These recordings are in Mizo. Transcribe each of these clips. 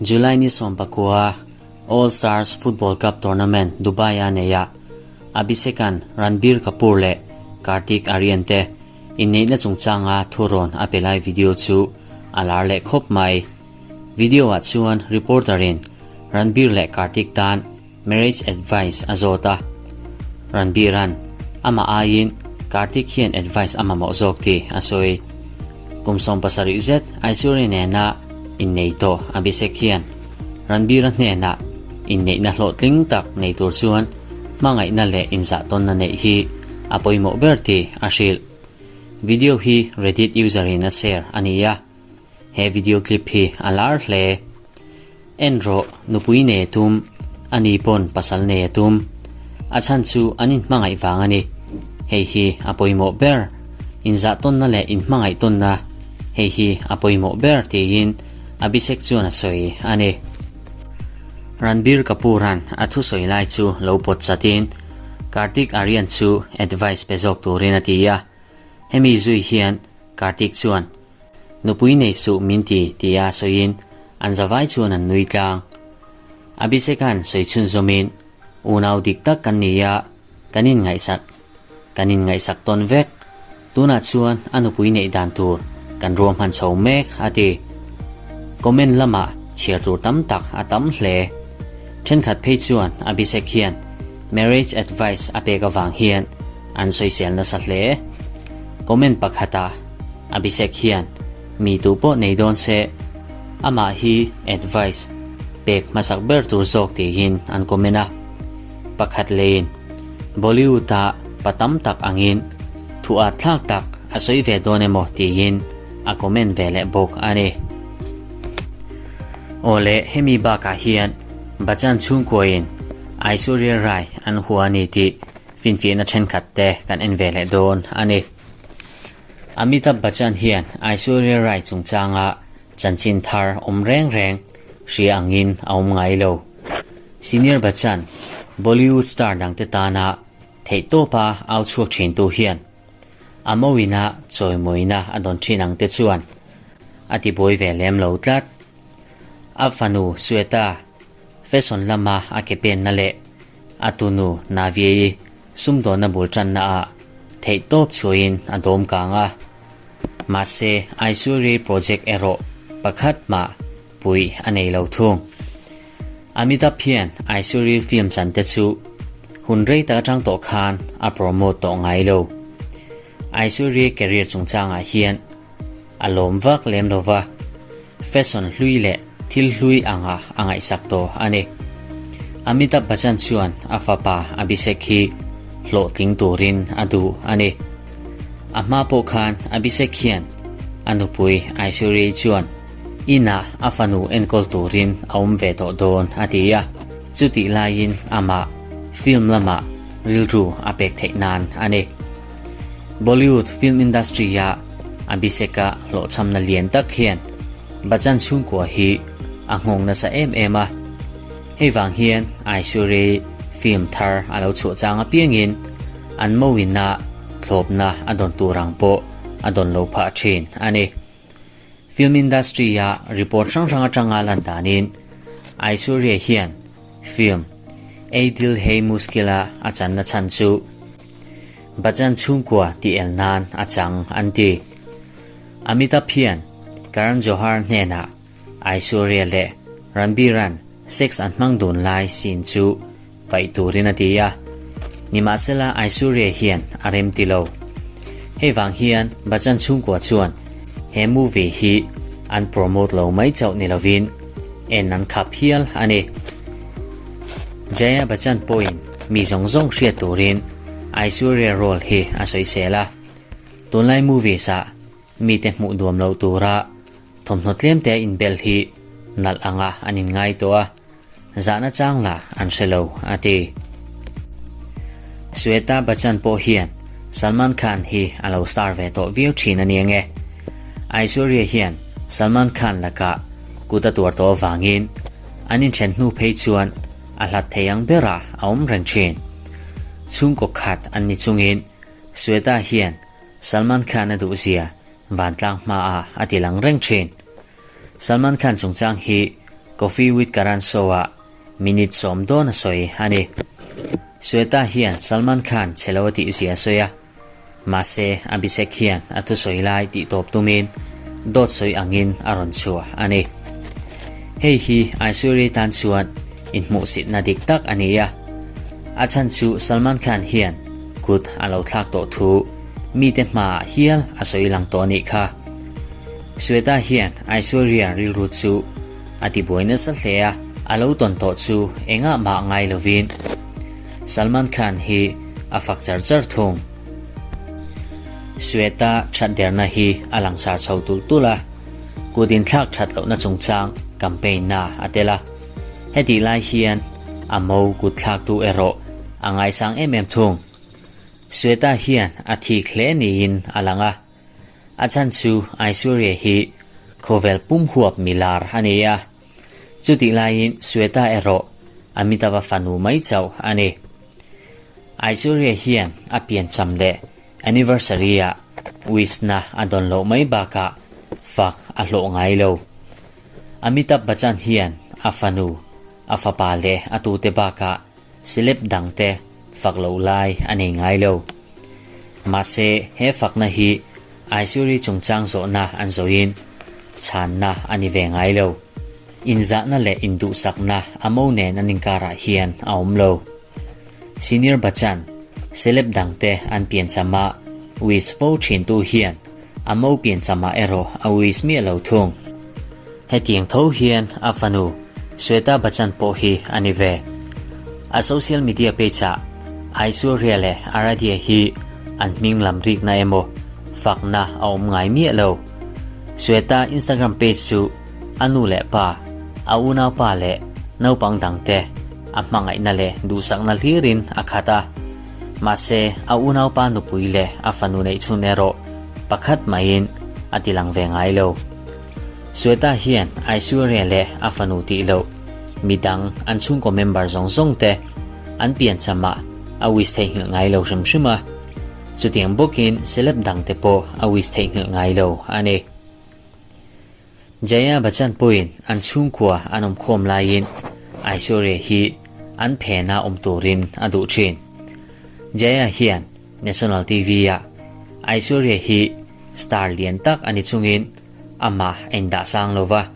July ni 19 All Stars Football Cup Tournament Dubai-a neihah Abhishek-a'n Ranbir Kapoor leh Kartik Aaryan te inneihna chungchanga thurawn a pe lai video chu a lar leh khawp mai. Video-ah chuan reporter-in Ranbir leh Kartik tan marriage advice a zawt a, Ranbir-a'n amah aiin Kartik hian advice a mamawh zawk tih a sawi. Kum 70 zet Aishwarya nena innei tawh Abhishek hian Ranbir-a hnenah inneihna hlawhtling tak nei tur chuan hmangaihna leh inzahtawnna neih hi a pawimawh ber tih a hrilh. Video hi Reddit user-in a share a ni a. He video clip hi a lar hle. En rawh, nupui nei a tum, a ni pawn pasal nei a tum. A chhan chu an inhmangaih vang a ni. Hei hi a pawimawh ber. Inzahtawnna leh inhmangaihtawnna, hei hi a pawimawh ber tiin Abhishek chuan a sawi a ni. Ranbir Kapoor-a'n a thusawi lai chu lo pawt chatin Kartik Aaryan chu advice pe zawk turin a ti a. Hemi zui hian Kartik chuan Nupui nei suh min ti tia sawiin an zavai chuan an nui tlang. Abhishek-a'n sawi chhunzawmin, Unau dik tak kan ni a, kan inngaihsak, kan inngaihsak tawn vek. Tunah chuan a nupui neih dan tur kan ruahman chho mek, a ti. Comment lamah chhiar tur tam tak a tam hle. Thenkhat phei chuan Abhishek hian marriage advice a pek avang hian an sawisel nasa hle. Comment pakhatah Abhishek hian mi tu pawh nei dawn se amah hi advice pek hmasak ber tur zawk tiin an comment a. Pakhat leiin Bollywood-ah pa tam tak angin thuah thlak tak a sawi ve dawn emaw tiin a comment ve leh bawk a ni. Awle hemi bakah hian Bachchan chhungkuain Aishwarya Rai an hua a ni tih finfiahna thenkhat te kan en ve leh dawn a ni. Amitabh Bachchan hian Aishwarya Rai chungchanga chanchin thar awm reng reng hria angin a awm ngai lo. Senior Bachchan, Bollywood star dangte tana theihtawpa au chhuak thintu hian a mawina chawimawina a dawn thin ang te chuan a tibuai ve lem lo tlat. A fanu Sweta fashion lama a ke penna leh a tunu Navya-i sumdawnna bul tanna ah theihtawp chhuahin a dawm kang a. Mahse, Aishwarya project erawh pakhat mah puih a nei lo thung. Amitabh hian Aishwarya film chan te chu hun rei tak atang tawh khan a promote tawh ngai lo. Aishwarya career chungchangah hian a lawm vak lem lo va, fashion hlui leh thil hlui anga a ngaihsak tawh a ni. Amitabh Bachchan chuan a fapa Abhishek hi hlawhtling turin a duh a ni. A hma pawh khan Abhishek hian a nupui Aishwarya chuan inah a fanu enkawl turin a awm ve tawh dawn a ti a, chutih laiin amah film lamah rilru a pek theih nan a ni. Bollywood film industry-a Abhishek-a hlawhchhamna lian tak hian Bachchan chhungkua hi a nghawng nasa em em a. Hei vang hian Aishwarya film thar a lo chhuah chang apiangin an mawina thlawpna a dawn tur ang pawh a dawn lo phah thin a ni. Film industry-a report hrang hrang atanga lan danin Aishwarya hian film Ei Dil Hai Mushkil-a a channa chhan chu Bachchan chhungkua tih el nan a chang an ti. Amitabh hian Karan Johar hnenah Aishwarya leh Ranbir-a'n sex an hmang dun lai scene chu paih turin a ti a, nimahsela Aishwarya hian a rem ti lo. Hei vang hian Bachchan chhungkua chuan he movie hi an promote lo mai chauh ni lovin en an khap hial a ni. Jaya Bachchan pawhin mi zawng zawng hriat turin Aishwarya role hi a sawisel a, tunlai movies ah mite hmuh nuam loh tura thawmhnaw tlem te inbel hi nalh anga an inngai tawh a, zahna chang lah an hre lo, a ti. Shweta Bachchan pawh hian Salman Khan hi a lo star ve tawh viau thin a ni ange. Aishwarya hian Salman Khan lakah kut a tuar tawh avangin an inthen hnu phei chuan a hlat thei ang berah a awm reng thin. Chhungkaw khat an ni chungin Shweta hian Salman Khan a duhzia. vantlang hmaah a ti lang reng thin. Salman Khan chungchang hi Koffee with Karan show-ah minute sawm dawn a sawi a ni. Shweta hian Salman Khan chhe lo a tih zia a sawi a, mahse Abhishek hian a thusawi lai tih tawp tumin dawt sawi angin a rawn chhuah a ni. Hei hi Aishwarya tan chuan inhmuhsitna dik tak a ni a, a chhan chu Salman Khan hian kut a lo thlak tawh thu mite hmaah hial a sawi lang tawh a nih kha. Shweta hian Aishwarya rilru chu a tibuai nasa hle a, a lo tawn tawh chu engah mah ngai lovin Salman Khan hi a fak char char thung. Shweta that derna hi a langsar chho tulh tulh a, kut inthlak that lohna chungchang campaign na a tel a. Hetih lai hian a mo kut thlaktu erawh a ngaisang em em thung. Shweta hian a thik hle niin a lang a. A chhan chu Aishwarya hi khawvel pum huap milar a ni a, chutih laiin Shweta erawh Amitabh-a fanu mai chauh a ni. Aishwarya hian a piancham leh anniversary-ah wish-na a dawn loh mai bakah fak a hlawh ngai lo. Amitabh Bachchan hian a fanu, a fapa leh a tute bakah Celeb dangte fak loh lai a nei ngai lo. Mahse, he fakna hi Aishwarya chungchang zawhna an zawhin chhanna a ni ve ngai lo. Inzahna leh induhsakna a mo nen an inkarah hian a awm lo. Senior Bachchan, celeb dangte an piancham a wish fo thintu hian a mo pianchamah erawh a wish miah lo thung. Hetiang tho hian a fanu Shweta Bachchan pawh hi a ni ve. A social media page-ah Aishwarya leh Aradhya hi an hming lam rikna emaw fakna a awm ngai miah lo. Shweta Instagram page chu a nu leh pa, a unaupa leh naupang dangte a hmangaihna leh duhsakna hlirin a khat a. Mahse, a unaupa nupui leh a fanu neihchhun erawh pakhat maiin a tilang ve ngai lo. Shweta hian Aishwarya leh a fanu tih loh midang an chhungkaw member zawng zawng te an piancham ah a wish theihnghilh ngai lo hrim hrim a, chutiang bawkin celeb dang te pawh a wish theihnghilh ngai lo a ni. Jaya Bachchan pawhin an chhungkua an awm khawm laiin Aishwarya hi an phena awm turin a duh thin. Jaya hian National TV ah Aishwarya hi star lian tak a ni chungin amah a indah sang lo va,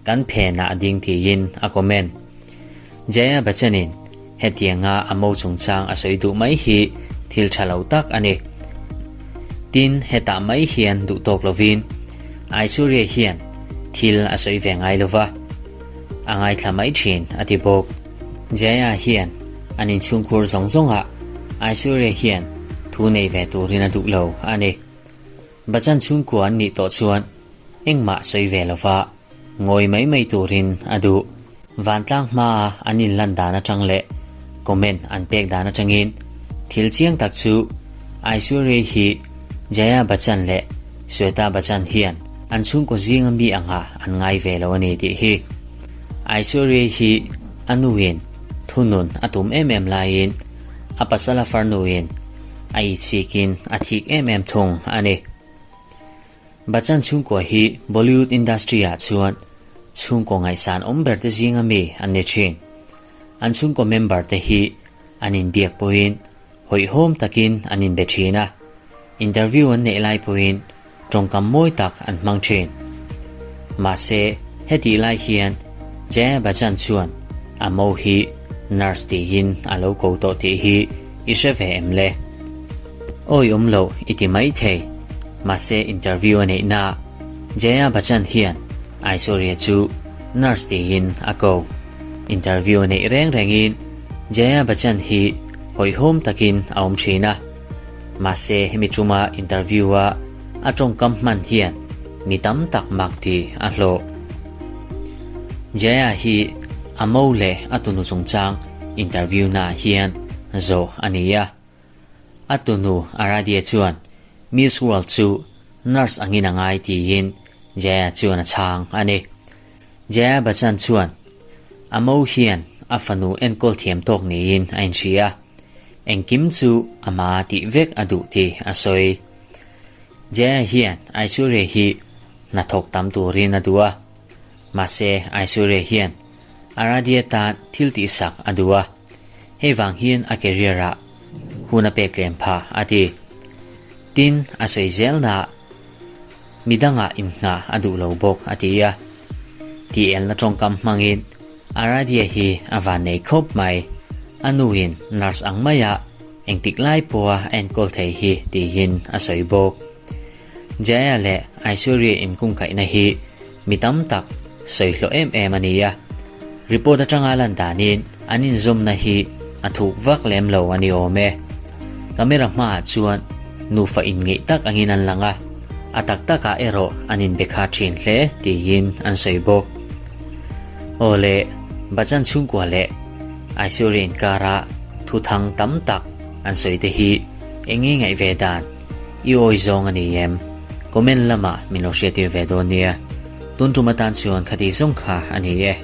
kan phenah a ding tiin a comment. Jaya Bachchan-in hetianga a mo chungchang a sawi duh mai hi thil tha lo tak a ni. Tin, hetah mai hian duh tawk lovin Aishwarya hian thil a sawi ve ngai lo va, a ngaithla mai thin a ti bawk. Jaya hian an inchhungkhur zawng zawngah Aishwarya hian thu nei ve turin a duh lo a ni. Bachchan chhungkua an nih tawh chuan engmah sawi ve lova ngawi mai mai turin a duh. Vantlang hmaa an inlan dan atang leh comment an pek dan atangin thil chiang tak chu Aishwarya hi Jaya Bachchan leh Shweta Bachchan hian an chhungkaw zinga mi anga an ngai ve lo a ni tih hi. Aishwarya hi a nuin thunun a tum em em laiin a pasala farnuin a ithikin a thik em em thung a ni. Bachchan chhungkua hi Bollywood industry-ah chuan chhungkaw ngaihsan awm ber te zinga mi an ni thin. An chhungkaw member te hi an inbiak pawhin hawihhawm takin an inbe thin a, interview an neih lai pawhin tawngkam mawi tak an hmang thin. Mahse, hetih lai hian Jaya Bachchan chuan a mo hi nurse tiin a lo ko tawh tih hi i hre ve em le? Awi awm loh i ti mai thei. Mahse, interview a neihna Jaya Bachchan hian Aishwarya chu nurse tiin a ko. Interview a neih reng rengin Jaya Bachchan hi hawihhawm takin a awm thin a. Mahse hemi tuma interview a a tawngkam hman hian mi tam tak mak ti a hlawh. Jaya hi a mo leh a tunu chungchang interview naah hian zawh a ni a. A tunu Aradhya chuan Miss World chu nurse angin a ngai tiin Jaya chuan a chhang a ni. Jaya Bachchan chuan a mo hian a fanu enkawl thiam tawk niin a inhria a. Engkim chu ama tih vek a duh tih a sawi. Jaya hian Aishwarya hi hnathawk tam turin a duh a, mahse Aishwarya hian Aradhya tan thil tihsak a duh a, hei vang hian a career ah hun a pek tlem phah a ti. Tin, a sawi zelnaah midangah inngah a duh lo bawk a ti a. Tielna tawngkam hmangin Aradhya hi a vannei khawp mai, a nuin nurse ang maia engtik lai pawha a enkawl thei hi tiin a sawi bawk. Jaya leh Aishwarya inkungkaihna hi mi tam tak sawi hlawh em em a ni a, report atanga lan danin an inzawmna hi a thuk vak lem lo a ni awm e. Camera hmaah chuan nufa inngeih tak angin an lang a, a tak takah erawh an inbe kha thin hle tiin an sawi bawk. Aw le, Bachchan chhungkua leh Aishwarya inkara thuthang tam tak an sawi te hi eng nge ngaih ve dan? I awi zawng a ni em? Comment lamah min lo hriattir ve dawn nia. Tun tum atan chuan khati zawng kha a ni e.